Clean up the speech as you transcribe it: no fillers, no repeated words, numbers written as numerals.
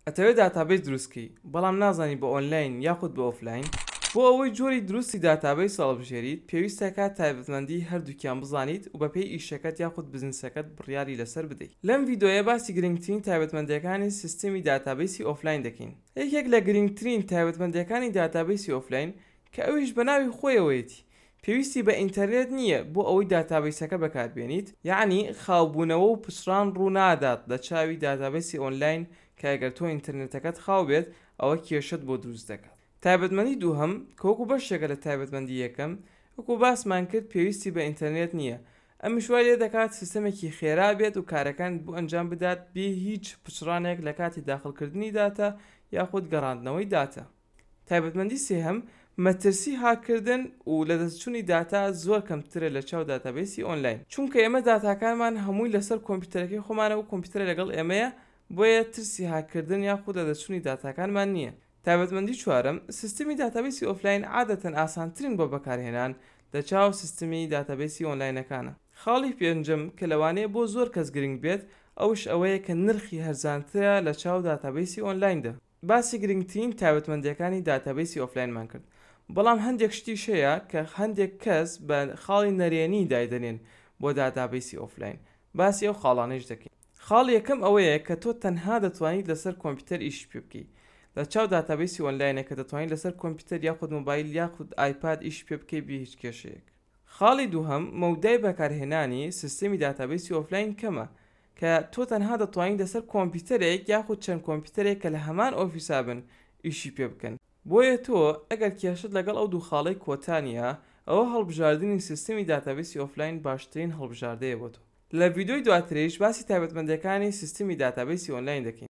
ئەتەوێت database دروست کەی بەڵام نازانی بە ئۆنلاین یاخود بە offline؟ بۆ ئەوەی جۆری دروستی database هەڵبژێریت پێویستەکات تایبەتمەندی هەردووکیان بزانیت و بەپێی ئیشەکەت یاخود بزنسەکەت بڕیاری لەسەر بدەیت. لەم ڤیدۆیە باسی گرنگترین تایبەتمەندیەکانی سیستمی database ی offline دەکەین. یەکێک لە گرنگترین تایبەتمەندیەکانی database ی offline کە ئەویش بە ناوی خۆیەوەیەتی پێویستی بە ئینتەرنێت نییە بۆ ئەوەی database ەکە بەکاربێنیت، یەعنی خاوبوونەوە و پچڕان ڕوونادات لە چاوی database ی ئۆنلاین کە ئەگەر تۆ ئینتەرنێتەکەت خاو بێت ئەوە کێشەت بۆ دروست دەکات. تایبەتمەندی دووهەم کە وەکو بەشێکە لە تایبەتمەندی یەکەم، وەکو باسمان کرد پێویستی بە ئینتەرنێت نییە، ئەمیش وای لێدەکات سیستەمێکی خێرا بێت و کارەکانت بۆ ئەنجام بدات بێ هیچ پچڕانێک لە کاتی داخڵکردنی داتا یاخود گەڕاندنەوەی داتا. تایبەتمەندی سێهەم، مەترسی هاککردن و لەدەستچوونی داتا زۆر کەمترە لە چاو database ی ئۆنلاین، چونکە ئێمە داتاکانمان هەمووی لەسەر کۆمپیوتەرەکەی خۆمانە و کۆمپیوتەرە لەگەڵ ئێمەیە، بۆیە ترسی هاککردن یاخود لەدەستچوونی داتاکانمان نییە. تایبەتمەندی چوارەم، سیستمی database ی offline عادەتەن ئاسانترین بۆ بەکارهێنان لە چاو سیستمی database ی ئۆنلاینەکانە. خاڵی پێنجەم کە لەوانەیە بۆ زۆر کەس گرنگ بێت ئەوش ئەوەیە کە نرخی هەرزانترە لە چاو database ی ئۆنلایندا. باسی گرنگترین تایبەتمەندیەکانی database ی offline مان کرد، بەڵام هەندێک شتیش هەیە کە هەندێک کەس بە خاڵی نەرێنی دایدەنێن بۆ database ی offline، باسی ئەو خاڵانەیش دەکەین. خاڵی یەکەم ئەوەیە کە تۆ تەنها دەتوانیت لەسەر کۆمپیوتەر ئیشی پێ بکەی، لە چاو database ی ئۆنلاینە کە دەتوانیت لەسەر کۆمپیوتەر یاخود مۆبایل یاخود ئایپاد ئیشی پێ بکەی بێ هیچ کێشەیەک. خاڵی دووهەم، مەودای بەکارهێنانی سیستمی database ی offline کەمە، کە تۆ تەنها دەتوانیت لەسەر کۆمپیوتەرێک یاخود چەند کۆمپیوتەرێک کە لە هەمان ئۆفیسا بن ئیشی پێ بکەن. بۆیە تۆ ئەگەر کێشەت لەگەڵ ئەو دوو خاڵەی کۆتا نییە ئەوە هەڵبژاردنی سیستمی database ی offline باشترین هەڵبژاردەیە بۆ تۆ. لە ڤیدیۆی دواتریش باسی تایبەتمەندیەکانی سیستمی database ی ئۆنلاین دەکەین.